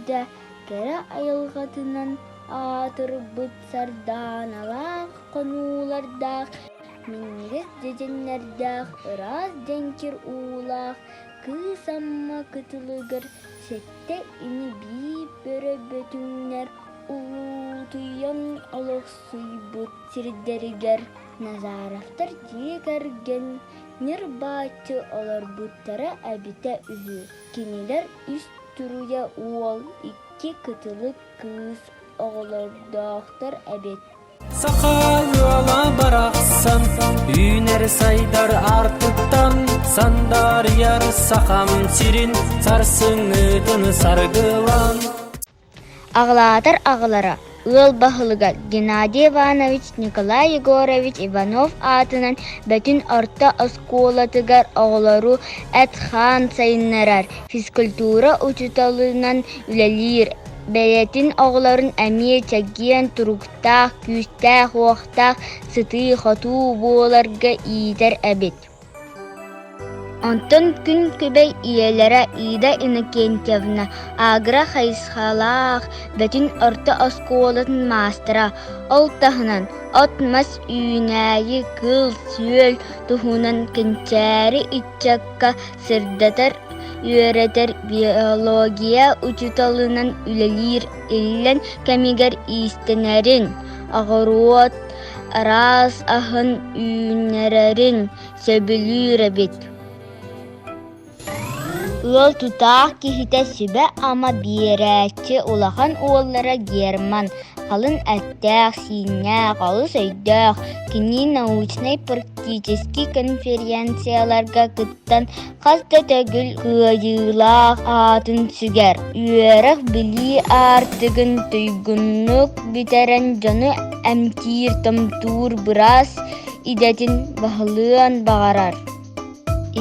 төрдө, кэрэ айылҕатынан аатырбыт сардааналаах хонуулардаах, минньигэс дьэдьэннэрдээх, ыраас дьэҥкир уулаах Кыыс Амма кытылыгар сэттэ ини-бии бөрө бөтүҥнэр улуутуйан олохсуйбут сирдэригэр Назаровтар дьиэ кэргэн ньир-бааччы олорбуттара эбитэ үһү. Кинилэр үс туруйа уол, икки кытылык кыыс оҕолордоохтор эбит. Саха ыала барахсан үүнэр сайдар аартыктан сандаарыйар сахам сирин сарсыҥҥытын саргылан Аҕалаатар аҕалара, ыал баһылыга Геннадий Иванович Николай Егорович Иванов аатынан Бөтүн орто оскуолатыгар оҕолору эт-хаан сайыннарар, физкультура учууталынан үлэлиир, бэйэтин оҕолорун эмиэ чэгиэн туруктаах, күүстээх-уохтаах, сытыы-хотуу буоларга иитэр эбит. Онтон күн күбэй ийэлэрэ Ида Иннокентьевна агро хайысхалаах Бөтүн орто оскуолатын маастара, ол таһынан от-мас үүнээйи, кыыл-сүөл туһунан кэнчээри ыччакка сырдатар, үөрэтэр биология учууталынан үлэлиир иллэҥ кэмигэр иистэнэрин, оҕуруот араас аһын үүннэрэрин сөбүлүүр эбит. Ыал тутаах киһитэ сүбэ-ама биэрээччи улахан уоллара Герман халыҥ эттээх-сииннээх, олус өйдөөх, кини научнай-практическай конференцияларга кыттан хас да төгүл кыайыылаах аатын сүгэр, үөрэх-билии аартыгын туйгуннук бүтэрэн дьону эмтиир-томтуур быраас идэтин баһылыан баҕарар.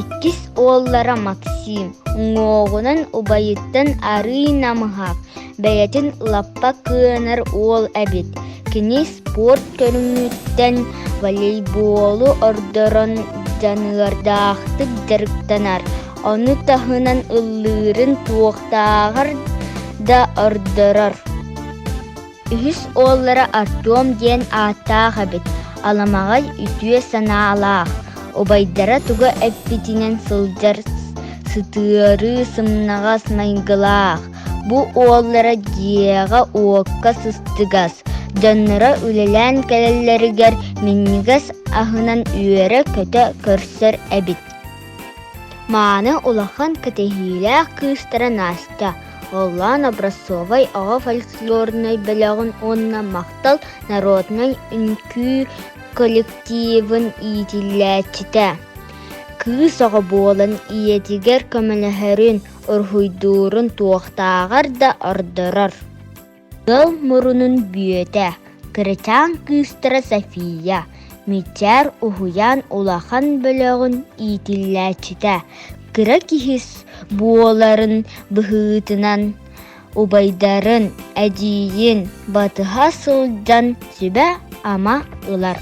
Иккис уоллара Максим уҥуоҕунан убайыттан арыый намыһах, бэйэтин лаппа кыанар уол эбит. Кини спорт көрүҥүттэн волейболу ордорон дьаныардаахтык дьарыктанар, ону таһынан ыллыырын туохтааҕар да ордорор. Үһүс уоллара Артем диэн ааттаах эбит, аламаҕай үтүө санаалаах, убайдара тугу эппитинэн сылдьар сытыарыы сымнаҕас майгылаах. Бу уоллара дьиэҕэ-уокка сыстыгас, дьонноро үлэлээн кэлэллэригэр минньигэс аһынан үөрэ-көтө көрсөр эбит. Мааны улахан кэтэһиилээх кыыстара Настя Оллоон образцовай оҕо фольклорнай бөлөҕүн уонна Махтал народнай үҥкүү коллективын иитиллээччитэ. Кыыс оҕо буолан ийэтигэр көмөлөһөрүн, уруһуйдуурун туохтааҕар да ордорор. Ыал мурунун бүөтэ, кырачаан кыыстара София, Мичээр уһуйаан улахан бөлөҕүн иитиллээччитэ, кыра киһи буоларын быһыытынан убайдарын, эдьиийин батыһа сылдьан сүбэ-ама ылар.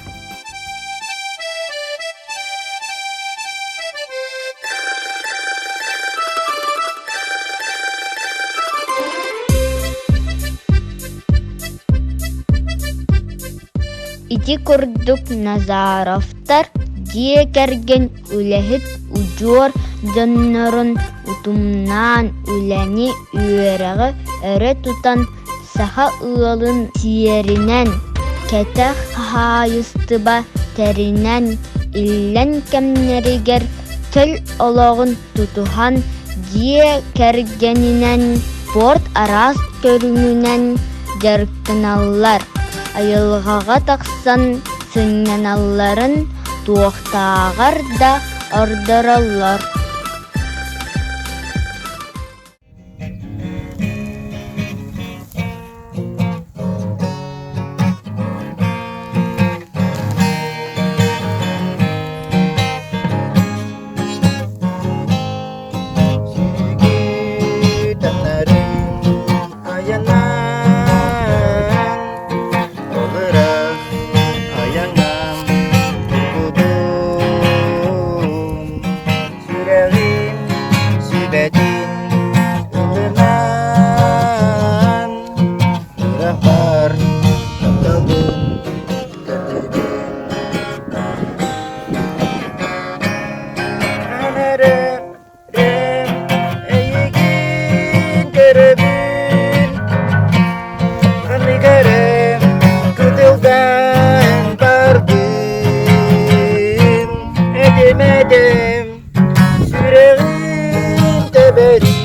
Ити курдук Назаровтар дьиэ кэргэн үлэһит удьуор дьоннорун утумнаан үлэни, үөрэҕи өрө тутан саха ыалын сиэринэн, кэтэх хаһаайыстыба тэринэн, иллэҥ кэмнэригэр чөл олоҕун тутуһан, дьиэ кэргэнинэн спорт араас көрүҥүнэн дьарыктаналлар, айылҕаҕа тахсан сынньаналларын туохтааҕар да ордороллор. Айаннаан, олорох айаҥҥа тутуум. Бириэмэтим сүрэҕим тэбэрин.